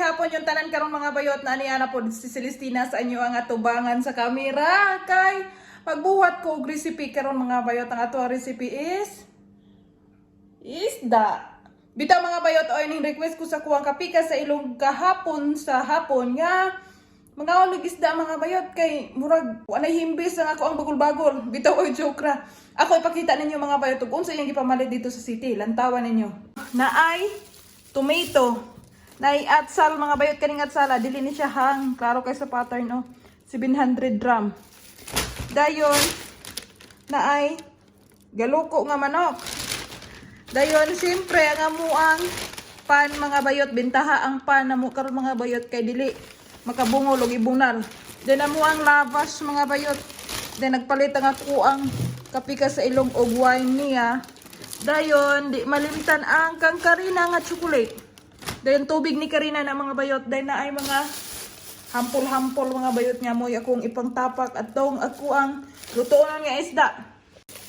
Hapon yung tanan karon, mga bayot, na niya na po si Celestina sa inyo ang atubangan sa kamera kay pagbuhat ko og recipe karon, mga bayot. Ang ato recipe is isda. Bitaw, mga bayot, oy, ning request ko sa kuwang kapika sa ilong kahapon sa hapon nga mga ulig isda, mga bayot, kay murag walay himbis ang ako ang bagol-bagol. Bitaw oy, joke ra. Ako ipakita ninyo, mga bayot, ug unsa iyang gipamalit dito sa city. Lantawan ninyo. Naay tomato. Naay atsal, mga bayot. Kaning atsala dili ni siya hang, klaro kay sa pattern oh. 700 gram. Dayon naay galuko nga manok. Dayon, siyempre, ang amuang pan, mga bayot, bintaha ang pan namo karon, mga bayot, kay dili makabungol og ibunal. Then amuang lavash, mga bayot. Then nagpalit ang ako ang kapika sa ilong og wine niya. Dayon, di malimtan ang kang Karina nga chocolate. Dayon tubig ni Karina na, mga bayot. Dayon na ay mga hampol-hampol, mga bayot, nga mo'y akong ipangtapak at tong ako ang lutoon nga isda.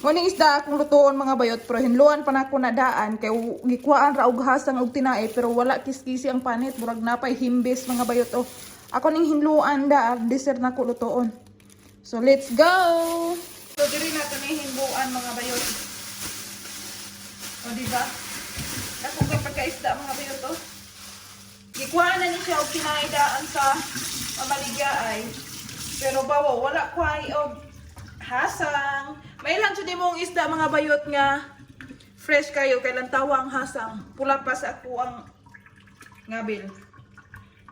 Muning isda akong lutoon, mga bayot, pero hinluan pa nako na daan kay gikuhaan ra og hasang og tinae pero wala kiskisi ang panit, murag napay himbis, mga bayot oh. Ako ning hinluan da dessert nako lutoon. So let's go. So diri na to ni hinluan, mga bayot. O di ba? Ako kay pagkaisda, mga bayot oh. Gikuhaan na ni siya og tinae daan sa mamaligya ay. Pero bawo wala ko ay og hasang. May lang jud imong isda, mga bayot, nga fresh kayo kay lantawa ang hasang. Pula pa sa ako ang ngabil.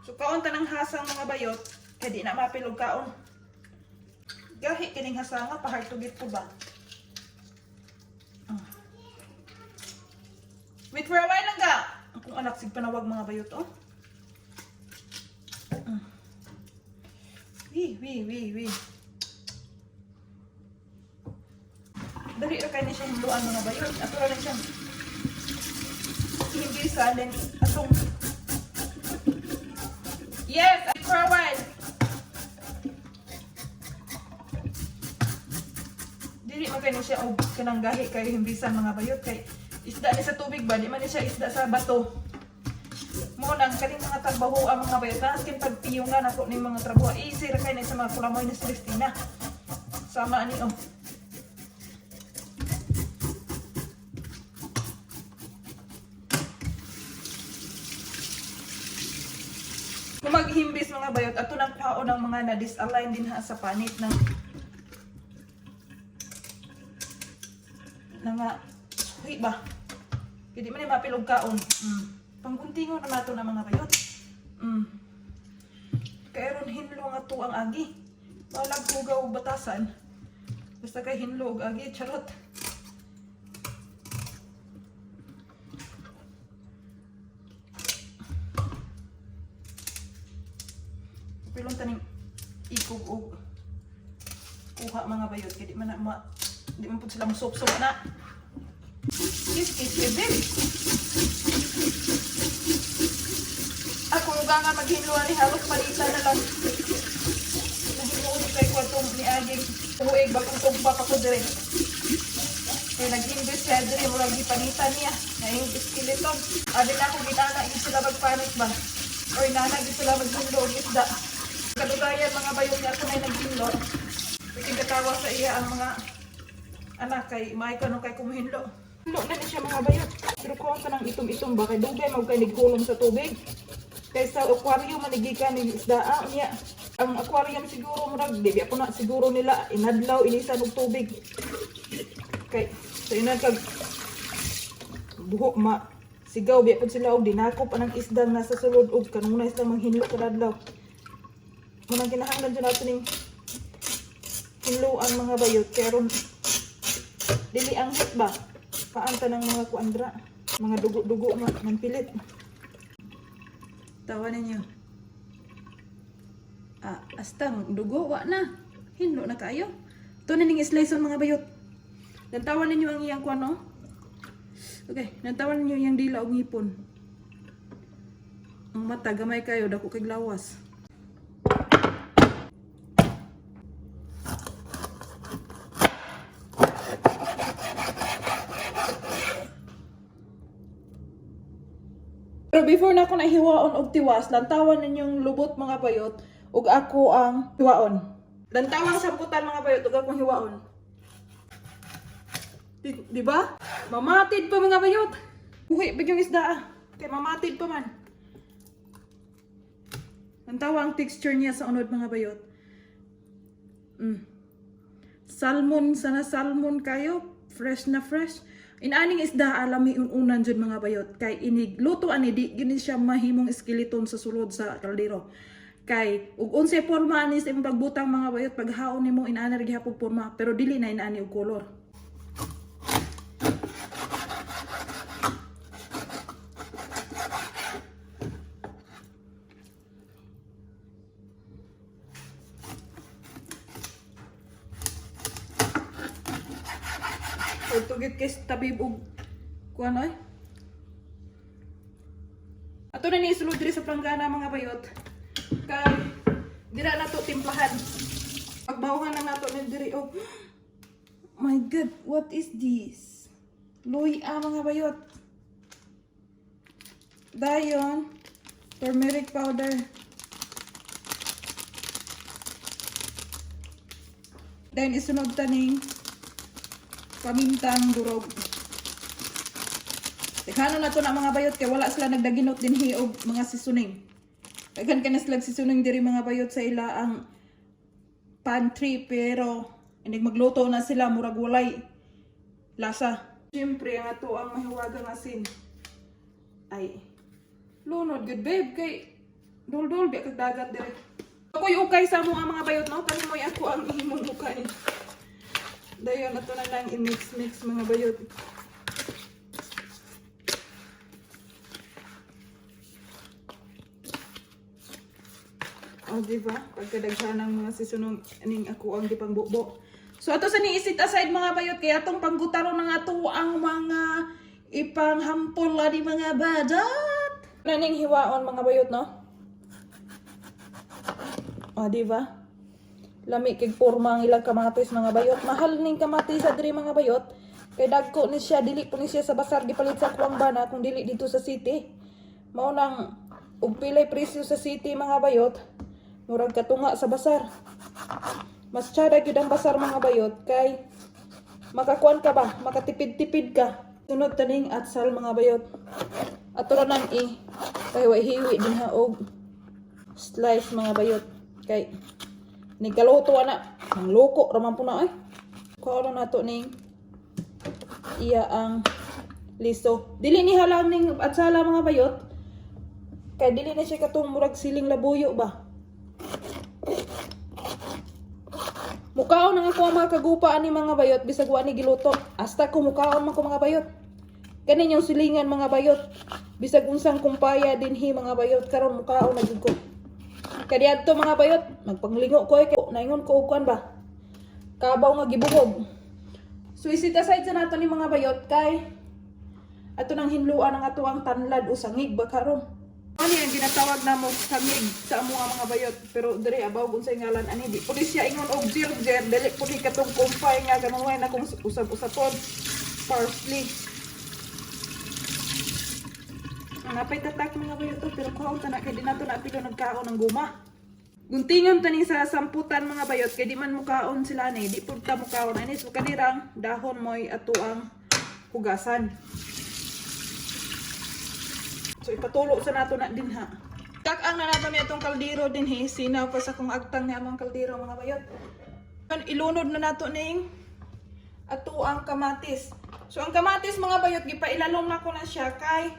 So kaon ta ng hasang, mga bayot, kay di na mapilog kaon. Gahi kining hasanga, pahartugit ko ba? Ah. Wait for a while lang ga. Akong anak sig panawag, mga bayot oh. Wi, wi, wi, wi. Dali ra kay ni siya hinluan, mga bayot. Ato ra lang siyang himbisan then atong. Yes, for a while. Dili man kay ni siya og kanang gahi kayo himbisan, mga bayot, kay isda ni sa tubig ba, di man ni siya isda sa bato. Mo nang kaning mga trabaho ang mga bayot na askin pagpiyungan ako ning mga trabaho. Easy ra kay ni sa mga kulamoy ni Celestina. Sama ani oh. Kung maghimbis, mga bayot, ato nang kwaon ng mga na-disalign din ha sa panit ng na nga suhi ba? Hindi man ni mapilog kaon. Pangguntingon na nato na, mga bayot. Kay ron hinlo nga to ang agi. Balag hugaw og batasan. Basta kay hinlo og agi, charot. Pilong taning ikog og kuha, mga bayot, kay di man na ma, di man pud sila musop-sop na. Kiss kiss bebe. Ako nga nga maghinlo ni halos palitan na lang. Nahimuot kay kwatong ni aging tuig bakong tugba pa ko dire. Kay nag-invest siya dire, murag gipanitan niya. Naing skeleton. Abi na ako gitana gid sila magpanit ba. Or nana gid sila maghinlo og isda. Kadugayan, mga bayot, nga ako na naghinlo. Piking katawa sa iya ang mga anak kay may kano kay kumuhinlo. Hinlo na ni siya, mga bayot. Pero kuha ka ng itom-itom ba kay dugay mo kay nigkulong sa tubig. Kay sa aquarium manigikan ni isda ah, unya. Ang aquarium siguro murag di biya po na siguro nila inadlaw inisan og tubig. Kay sa ina kag buhok ma sigaw biya pud sila og dinakop anang isdang nasa sulod og kanunay sila manghinlo kadadlaw. Munang kinahanglan jud nato ning hinlo ang mga bayot kay aron dili ang hit ba paanta ng mga kuandra, mga dugo-dugo nga manpilit. Tawa ninyo. Ah, astang dugo wa na. Hinlo na kayo. Ito na ning slice mga bayot. Lantawan ninyo ang iyang kuan no? Okay, lantawan ninyo iyang dila og ngipon. Ang mata gamay kayo, dako kay lawas. Pero before na ako nahiwaon og tiwas, lantawan ninyong lubot, mga bayot, ug ako ang hiwaon. Lantawang samputan, mga bayot, ug akong hiwaon. Di ba? Mamatid pa, mga bayot. Uy, yung isda ah. Kay mamatid pa man. Lantawa ang texture niya sa unod, mga bayot. Salmon, sana salmon kayo. Fresh na fresh. Inaning isda alami unan jud, mga bayot, kay inig luto ani di gini siya mahimong skeleton sa sulod sa kaldero. Kay ug unsay porma ani sa imong pagbutang, mga bayot, paghaon nimo inana ra gihapon porma, pero dili na inaani og color. Pagtugit kay tabib og kuan ay. Ato na ni isulod diri sa planggana, mga bayot. Kay dira na to timplahan. Pagbawhan na nato ni diri og. My God, what is this? Luya, mga bayot. Dayon, turmeric powder. Then isunod taning pamintang durog. Tekhano na to na, mga bayot, kay wala sila nagdaginot dinhi og mga seasoning. Daghan ka na sila seasoning diri, mga bayot, sa ila ang pantry, pero inig magluto na sila murag walay lasa. Siyempre ang ato ang mahiwagang asin. Ay lunod good babe kay dol-dol biya kag dagat dire. Ako'y ukay sa mo ang mga bayot no, kani mo'y ako ang imong ukay. Dayon ato na lang i-mix-mix, mga bayot. O, di ba? Pagkadaghan ng mga seasonong aning ako ang gipang bubo. So ato sa ni i-set aside, mga bayot, kaya atong panggutaro na nga to ang mga ipanghampol ani, mga badot. Naning hiwaon, mga bayot, no? O, di ba? Lami kay porma ang ilang kamatis, mga bayot. Mahal ning kamatis sa diri, mga bayot. Kay dagko ni siya, dili po ni siya sa basar gipalit sa kuang bana kung dili dito sa city. Mao nang ug pilay presyo sa city, mga bayot, murag katunga sa basar. Mas tsada gyud ang basar, mga bayot, kay makakuan ka ba, makatipid-tipid ka. Sunod taning atsal, mga bayot. Ato ra nang i pahiwa-hiwi din ha og slice, mga bayot, kay ni kaluto ana ang loko ra man po na ay. Kuha na nato ning iya ang liso. Dili ni halang ning atsala, mga bayot. Kay dili na siya katong murag siling labuyo ba. Mukaon ang ako ang mga kagupa ani, mga bayot, bisag wa ni giluto. Hasta ko mukaon man ko, mga bayot. Kanin yung silingan, mga bayot. Bisag unsang kumpaya dinhi, mga bayot, karon mukaon na jud ko. Kay diadto, mga bayot, magpanglingo ko ay kay naingon ko og kuan ba. Kabaw nga gibungog. So i-set aside sa nato ni mga bayot kay ato nang hinluan ang ato ang tanlad o sangig ba karon. Ani ang ginatawag namo sangig sa amo ang mga bayot, pero diri abaw kung sa ngalan ani, di pud siya ingon og ginger, dili pud ni katong kumpay nga ganuhay na kung usab-usapon parsley. Ang napay tatak, mga bayot to, pero kuhaon ta na kay di nato na pilo nagkaon ng guma. Guntingon ta ni sa samputan, mga bayot, kay di man mukaon sila ni, di pud ta mukaon ani, so kanirang dahon mo'y ato ang hugasan. So ipatulo sa nato na din ha. Tak-ang na nato ni atong kaldero din he. Sinaw pa sa kong agtang ni among kaldero, mga bayot. Ilunod na nato ning ato ang kamatis. So ang kamatis, mga bayot, gipailalom na ko na siya kay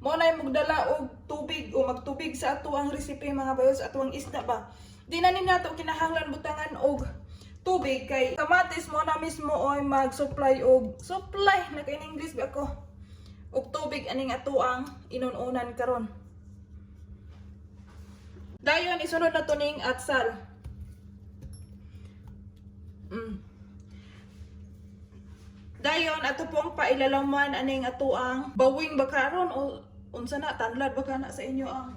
mo na magdala og tubig o magtubig sa ato ang recipe, mga bayot, sa ato ang isda ba. Di na ni nato kinahanglan butangan og tubig kay kamatis mo na mismo oy mag-supply og supply na kay in English ba ako og tubig aning ato ang inununan karon. Dayon isunod na to ning atsal. Dayon ato pong pailalaman aning ato ang bawing ba karon o unsa na, tanlad ba kana sa inyo ang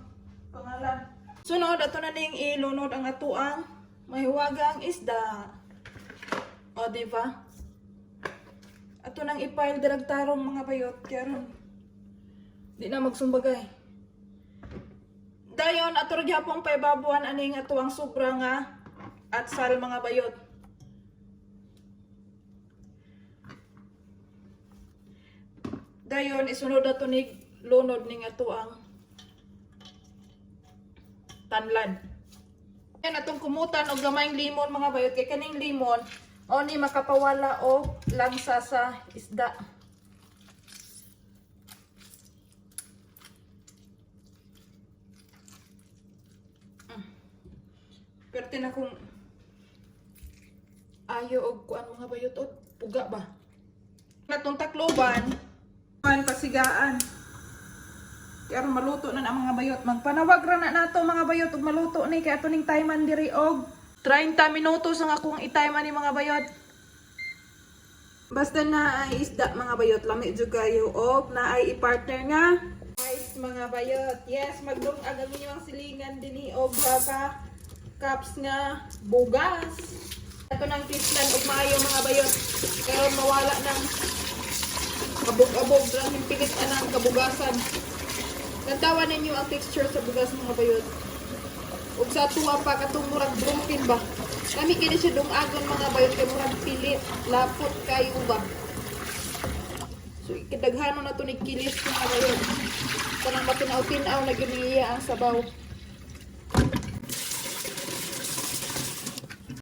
pangalan. Sunod ato na ning ilunod ang ato ang mahiwagang isda. O, di ba? Ato nang ipile dirag tarong, mga bayot, karon di na magsumbagay. Dayon ato ra gihapon paibabuan aning atuang sobra nga atsal, mga bayot. Dayon isunod ato ni lunod ning atuang tanlad. Yan atong kumutan og gamayng limon, mga bayot, kay kaning limon mao ni makapawala og langsa sa isda. Pero na kung ayo og kuan, mga bayot, og puga ba. Natong takloban, man pasigaan. Kaya aron maluto na na ang mga bayot. Magpanawag ra na nato, mga bayot, ug maluto ni kay ato ning timan diri og 30 minutos ang akong i-time ni, mga bayot. Basta na ay isda, mga bayot, lami jud kayo og na ay i-partner nga rice, mga bayot. Yes, magdungag ang inyong silingan dinhi og ka cups nga bugas. Ato nang tislan og maayo, mga bayot. Pero mawala ng abog-abog lang yung pilit anang kabugasan. Tantawan ninyo ang texture sa bugas, mga bayot. Ug sa tuwa pa katong murag broken ba. Kami kini siya dungagon, mga bayot, kay murag pilit, lapot kayo ba. So ikidaghanon na to ni kilis, mga bayot. Kanang matinaw-tinaw na gyud niya ang sabaw.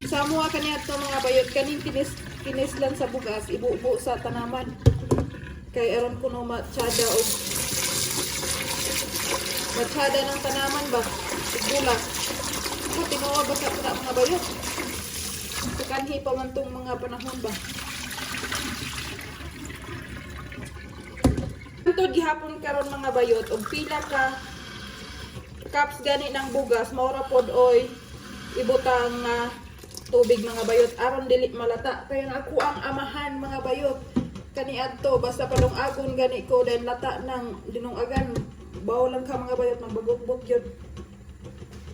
Sa mua kaniya to, mga bayot, kaning kinis kinislan sa bugas ibubo sa tanaman. Kay aron kuno matsada og matsada ng tanaman ba? Ug bulak. Ako, tinuod ba sa na, mga bayot? Kanhi pa man tong mga panahon ba? Hantod gihapon karon, mga bayot, og pila ka cups gani ng bugas mao ra pod oy ibutang nga tubig, mga bayot, aron dili malata. Kaya nga ako ang amahan, mga bayot, kaniadto basta padung-agon gani ko then lata ng dinungagan. Bawo lang ka, mga bayot, magbagugbog yun.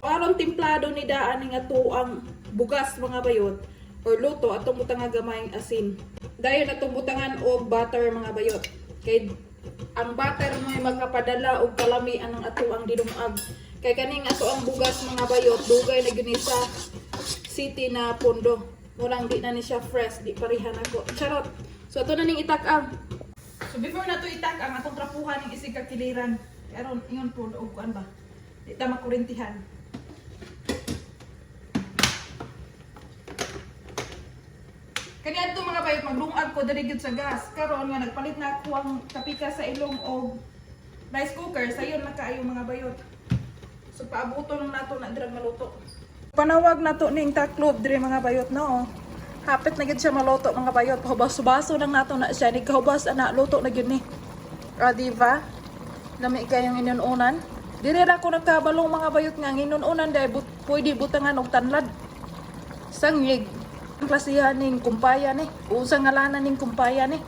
Aron timplado ni daan ni nga ang bugas, mga bayot, or luto, atong butangan gamayng asin. Dayon atong butangan og butter, mga bayot, kay ang butter mo'y magkapadala og kalami anang ato ang dinungag. Kay kaning ato ang bugas, mga bayot, dugay na gyud ni sa city na pondo. Murang di na ni siya fresh, di parehan ako. Charot. So ato na ning itak-ang. So before na to itak-ang, atong trapuhan ning isig ka kiliran. Aron ingon po og kuan ba. Di ta makurintihan. Kaniadto, mga bayot, magdungag ko diri gyud sa gas. Karon nga nagpalit na ako ang kapika sa ilong og rice cooker, sayon na kaayo, mga bayot. So paabuto lang nato na dirag maluto. Panawag na to ning taklob diri, mga bayot, no. Hapit na gyud siya maluto, mga bayot. Pahubas-baso lang nato na siya ni kahubas ana, luto na gyud ni. Ah, di ba? Lami kayong inununan. Diri ra ko nagkabalong, mga bayot, nga ang inununan dahil pwede butangan og tanlad. Sangig. Ang klasihan ning kumpaya ni. Unsa ngalanan ning kumpaya ni.